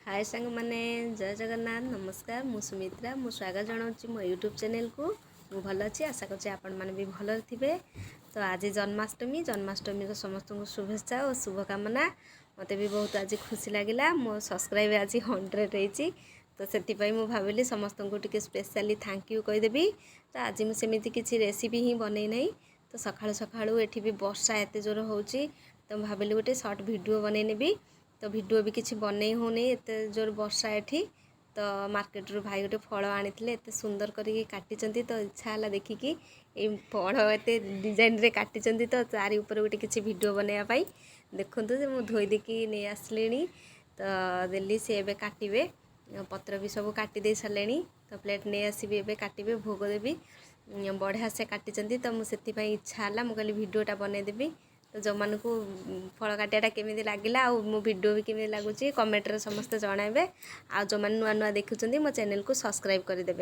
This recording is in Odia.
ହାଏ ସାଙ୍ଗମାନେ, ଜୟ ଜଗନ୍ନାଥ, ନମସ୍କାର। ମୁଁ ସୁମିତ୍ରା, ମୁଁ ସ୍ୱାଗତ ଜଣାଉଛି ମୋ ୟୁଟ୍ୟୁବ୍ ଚ୍ୟାନେଲ୍କୁ। ମୁଁ ଭଲ ଅଛି, ଆଶା କରୁଛି ଆପଣମାନେ ବି ଭଲରେ ଥିବେ। ତ ଆଜି ଜନ୍ମାଷ୍ଟମୀ। ଜନ୍ମାଷ୍ଟମୀର ସମସ୍ତଙ୍କୁ ଶୁଭେଚ୍ଛା ଓ ଶୁଭକାମନା। ମୋତେ ବି ବହୁତ ଆଜି ଖୁସି ଲାଗିଲା, ମୋ ସବସ୍କ୍ରାଇବ୍ ଆଜି 100 ହେଇଛି। ତ ସେଥିପାଇଁ ମୁଁ ଭାବିଲି ସମସ୍ତଙ୍କୁ ଟିକେ ସ୍ପେଶାଲି thank you କହିଦେବି। ତ ଆଜି ମୁଁ ସେମିତି କିଛି ରେସିପି ହିଁ ବନେଇ ନାହିଁ। ତ ସକାଳୁ ସକାଳୁ ଏଠି ବି ବର୍ଷା ଏତେ ଜୋର ହେଉଛି, ତ ମୁଁ ଭାବିଲି ଗୋଟେ ସର୍ଟ ଭିଡ଼ିଓ ବନେଇ ନେବି। ତ ଭିଡ଼ିଓ ବି କିଛି ବନେଇ ହେଉନି, ଏତେ ଜୋର ବର୍ଷା ଏଠି। ତ ମାର୍କେଟରୁ ଭାଇ ଗୋଟେ ଫଳ ଆଣିଥିଲେ, ଏତେ ସୁନ୍ଦର କରିକି କାଟିଛନ୍ତି, ତ ଇଚ୍ଛା ହେଲା ଦେଖିକି ଏଇ ଫଳ ଏତେ ଡିଜାଇନରେ କାଟିଛନ୍ତି, ତ ତାରି ଉପରେ ଗୋଟେ କିଛି ଭିଡ଼ିଓ ବନେଇବା ପାଇଁ। ଦେଖନ୍ତୁ ଯେ ମୁଁ ଧୋଇ ଦେଇକି ନେଇ ଆସିଲିଣି, ତ ଦେଲି, ସେ ଏବେ କାଟିବେ। ପତ୍ର ବି ସବୁ କାଟି ଦେଇ ସାରିଲେଣି। ତ ପ୍ଲେଟ୍ ନେଇ ଆସିବି, ଏବେ କାଟିବେ, ଭୋଗ ଦେବି। ବଢ଼ିଆ ସେ କାଟିଛନ୍ତି, ତ ମୁଁ ସେଥିପାଇଁ ଇଚ୍ଛା ହେଲା, ମୁଁ କହିଲି ଭିଡ଼ିଓଟା ବନେଇଦେବି। ତ ଯେଉଁମାନଙ୍କୁ ଫଳ କାଟିବାଟା କେମିତି ଲାଗିଲା ଆଉ ମୋ ଭିଡ଼ିଓ ବି କେମିତି ଲାଗୁଛି, କମେଣ୍ଟରେ ସମସ୍ତେ ଜଣାଇବେ। ଆଉ ଯେଉଁମାନେ ନୂଆ ନୂଆ ଦେଖୁଛନ୍ତି, ମୋ ଚ୍ୟାନେଲକୁ ସବସ୍କ୍ରାଇବ୍ କରିଦେବେ।